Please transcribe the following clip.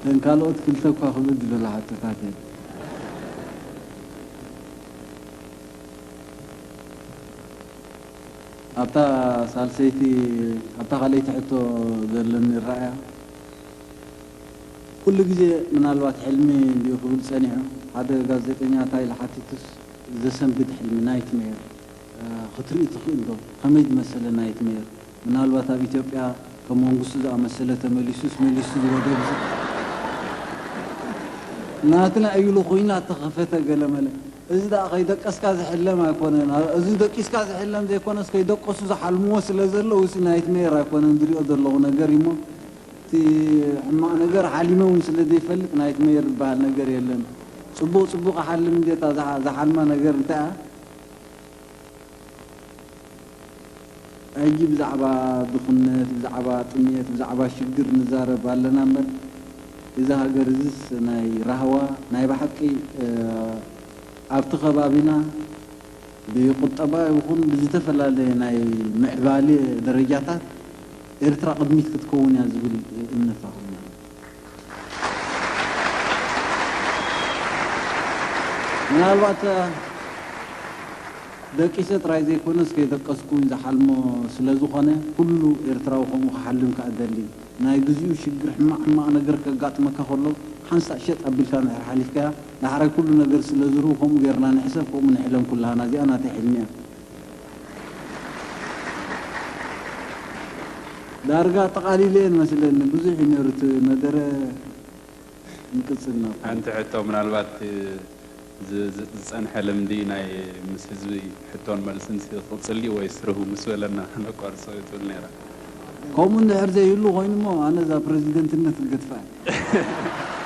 እተን ካልኦት ክልተ እኳ ክብድ ዝበላ ሕቶታት እየን። ኣብታ ሳልሰይቲ፣ ኣብታ ካልኣይቲ ሕቶ ዘለኒ ራእያ፣ ኩሉ ግዜ ምናልባት ሕልሚ እንዲዩ ክብል ጸኒሑ፣ ሓደ ጋዜጠኛ እንታይ ኢሉ ሓቲቱስ፣ ዘሰንብድ ሕልሚ፣ ናይትሜር፣ እ፣ ክትርኢ ትኽእል ዶ? ከመይ ዝመሰለ ናይትሜር? ምናልባት ኣብ ኢትዮጵያ ከም መንግስቱ ዝኣመሰለ ተመሊሱስ መሊሱ ዝወደብ ዝ-፣ ናትና እዩ ኢሉ ኹይና እተኸፈተ ገለመለ። እዚ ደኣ ከይደቀስካ ዝሕለም ኣይኮነን። እዚ ደቂስካ ዝሕለም ዘይኮነስ፣ ከይደቀሱ ዝሓልምዎ ስለ ዘለዉ፣ እዚ ናይትሜር ኣይኮነን ዝሪኦ ዘለኹ ነገር እዩሞ፣ እቲ ሕማቕ ነገር ሓሊመ እውን ስለ ዘይፈልጥ፣ ናይትሜር ዝበሃል ነገር የለን። ጽቡቕ ጽቡቕ እሓልም እንዴታ፣ ዝሓ-፣ ዝሓልማ ነገር እንታይ እያ? ሕጂ ብዛዕባ ድኽነት፣ ብዛዕባ ጥሜት፣ ብዛዕባ ሽግር ንዛረብ ኣለና እምበር፣ እዛ ሃገር እዚስ ናይ ራህዋ፣ ናይ ብሓቂ፣ እ፣ ኣብቲ ከባቢና ብቁጠባ ይኹን ብዝተፈላለየ ናይ ምዕባለ ደረጃታት ኤርትራ ቅድሚት ክትከውን እያ ዝብል እምነት ኣለና። ምናልባት ደቂሰ ጥራይ ዘይኮነስ ከይደቀስኩ እውን ዝሓልሞ ስለ ዝኾነ፣ ኩሉ ኤርትራዊ ከምኡ ክሓልም ከኣ እደሊ። ናይ ግዚኡ ሽግር፣ ሕማቕ ሕማቕ ነገር ከጋጥመካ ከሎ፣ ሓንሳእ ሸጥ ኣቢልካ እንድሕር ሓሊፍካያ፣ ዳሕራይ ኩሉ ነገር ስለ ዝርኡ ከምኡ ጌርና ንሕሰብ፣ ከምኡ ንሕለም ኩላህና። እዚኣ ናተይ ሕልሚ እያ። ዳርጋ ኣጠቓሊለ እየ መስለኒ። ብዙሕ እዩ ነይሩ እቲ መደረ። ንቅጽል ናብ ሓንቲ ሕቶ፣ ምናልባት ዝ-፣ ዝ-፣ ዝጸንሐ ልምዲ ናይ ምስ ህዝቢ ሕቶን መልስን ሲ-፣ ክቕጽል ድዩ ወይስ ርህው ምስ በለና ነቋርጾ እዩ ትብል ነይራ። ከምኡ እንድሕር ዘይህሉ ኮይኑሞ፣ ኣነ እዛ ፕረዚደንትነት ክገድፋ እየ።